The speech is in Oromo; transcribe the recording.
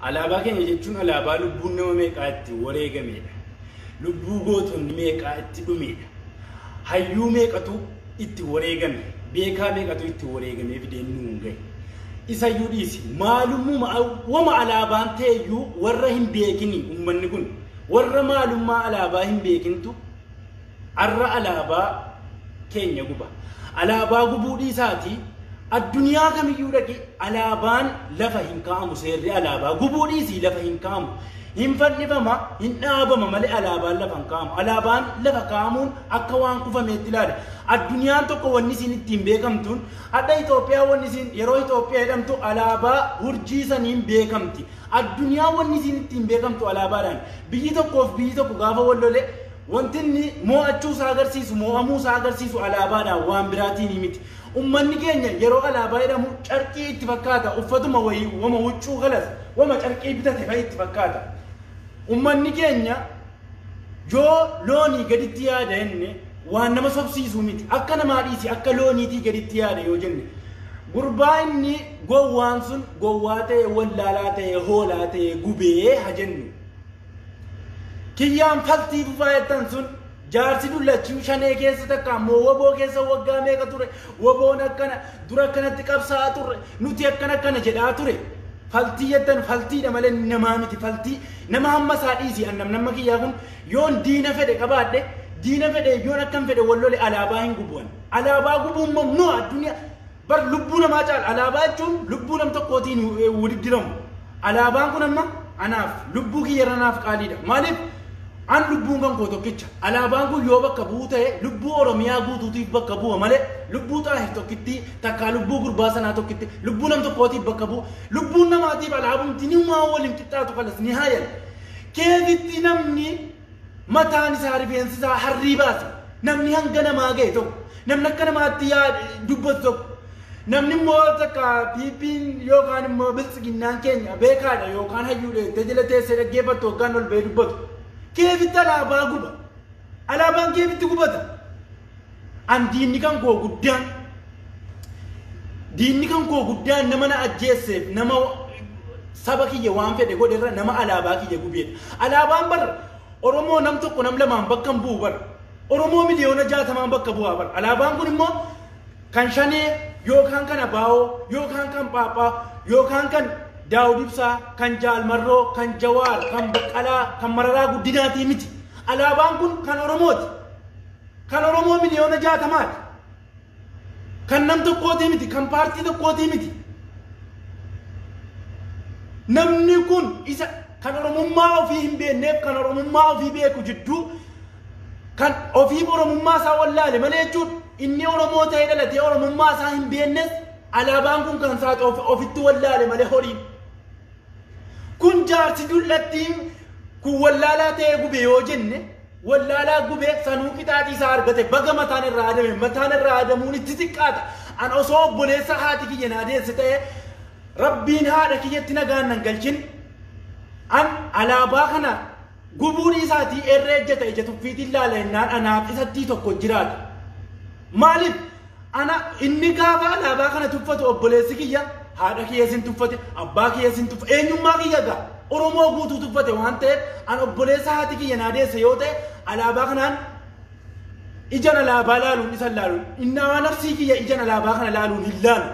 Alaabaa keenya jechuun alaabaa lubbuun nama meeqaa itti wareegamedha. Lubbuu gootonni meeqaa itti dhumedha. Hayyuu meeqatu itti wareegame, beekaa meeqatu itti wareegamee fideen nuun gahe. Isayyuu dhiisi maalummaa wama alaabaan ta'eyyuu warra hin beekini uummanni kun warra maalummaa alaabaa hin beekintu arra alaabaa keenya guba. Alaabaa gubuu dhiisaatii addunyaa kamiyyuu dhaqi alaabaan lafa hin kaa'amu seerri alaabaa gubuu dhiisii lafa hin kaa'amu. Hin fannifama, hin dhaabama malee alaabaan lafa hin kaa'amu. Alaabaan lafa kaa'amuun akka waan kufameetti ilaala. Addunyaan tokko wanni isin ittiin beekamtuun hadha Itoophiyaa wanni isin yeroo Itoophiyaa jedhamtu alaabaa urjii saniin beekamti. Addunyaan wanni isin ittiin beekamtu alaabaadhaan. Biyyi tokkoof biyyi tokko gaafa wal lole wanti inni mo'achuu isaa agarsiisu, mo'amuu isaa agarsiisu alaabaadhaan waan biraatiin miti. Uummanni keenya yeroo alaabaa jedhamu carqii itti fakkaata. Uffatuma wayii wama huccuu galas wama carqii bitate fa'i itti fakkaata. Uummanni keenya yoo loonii gaditti yaada jenne waan nama sobsiisuu miti. Akka namaa dhiisi akka looniitii gaditti yaada yoo jenne. Gurbaa inni gowwaan sun gowwaa ta'e wallaalaa ta'e hoolaa ta'e gubee haa jennu. Kiyyaan faltii fufaa jettan sun jaarsi dullachuu shanee keessa takka ammoo woboo keessa waggaa meeqa ture woboon akkana dura akkanatti qabsaa'aa turre nuti akkana akkana jedhaa ture. Faltii jettan faltiidha malee namaa miti faltii nama hamma isaa dhiisi annam nama kiyyaa kun yoon diina fedhe qabaadhe diina fedhe yoon akkam fedhe wal lole alaabaa hin gubuun. Alaabaa gubuun mamnuu addunyaa bar lubbuu namaa caala alaabaa jechuun lubbuu nam tokkootiin walitti. Alaabaan kun amma anaaf lubbuu kiyyarra naaf qaaliidha. Maaliif an lubbuun kan koo tokkicha. Alaabaan kun yoo bakka bu'uu ta'e lubbuu Oromiyaa guutuutiif bakka bu'a malee lubbuu Xaahir tokkitti takkaa lubbuu gurbaa sanaa tokkitti lubbuu nam tokkootiif bakka bu'u lubbuun namaatiif alaabumti ni uumaa waliin qixxaatu kalas ni haayan. Keetitti namni mataan isaa rifeensi isaa harrii baase namni hanga namaa ga'e tokko namni akka namaatti dubbatu tokko namni immoo takka piippiin yookaan immoo biltsiginnaan keenya beekaadha yookaan hayyuudha jettee jala teessee dhaggeeffattu hoggaan ol ba'ee dubbatu. Keefitti alaabaa guba. Alaabaan keefitti gubata. An diinni kan koo guddaan diinni kan koo guddaan nama na ajjeesseef nama saba kiyya waan fedhe godhe irra nama alaabaa kiyya gubeedha. Alaabaan bar Oromoo nam tokko nam lamaan bakka hin bu'u bar. Oromoo 60,000,000 bakka bu'aa bar. Alaabaan kun immoo kan shanee yookaan kan Abaa'oo yookaan kan Phaaphaa yookaan kan Daawud Ibsaa, kan Jaalmarroo, kan Jawaar, kan Baqqalaa, kan Mararaa Guddinaatii miti. Alaabaan kun kan Oromooti. Kan Oromoo 60,000,000ti. Kan nam tokkootii miti, kan paartii tokkootii miti. Namni kun isa kan Oromummaa ofii hin beekneef kan Oromummaa ofii beeku jidduu kan ofii Oromummaa isaa wallaale malee jechuun inni Oromoo ta'ee dhalatee Oromummaa isaa hin beeknes alaabaan kun kan isaa ofitti wallaale malee horiin. Kun jaarsi dullattiin kun wallaalaa ta'ee gube yoo jenne wallaalaa gube sanuu qixaaxii isaa argate baga mataan irraa adame mataan irraa adamuun itti xiqqaata. An osoo obboleessa haati kiyya naa deesse ta'e Rabbiin haadha kiyyatti nagaan nan galchin an alaabaa kana gubuu dhiisaatii irra ejjeta ija tuffiitiin laala jennaan anaaf isattii tokko jiraata. Maaliif ana inni gaafa alaabaa kana tuffatu obboleessi kiyya haadha kiyya sin tuffate abbaa kiyya sin tuffate eenyummaa kiyya gaa Oromoo guutuu tuffate waan ta'eef an obboleessa haati kiyya naa deesse yoo ta'e alaabaa kanaan ijaan alaabaa laaluun isa laaluun innaa nafsii kiyya ijaan alaabaa kana laaluun hin laalu.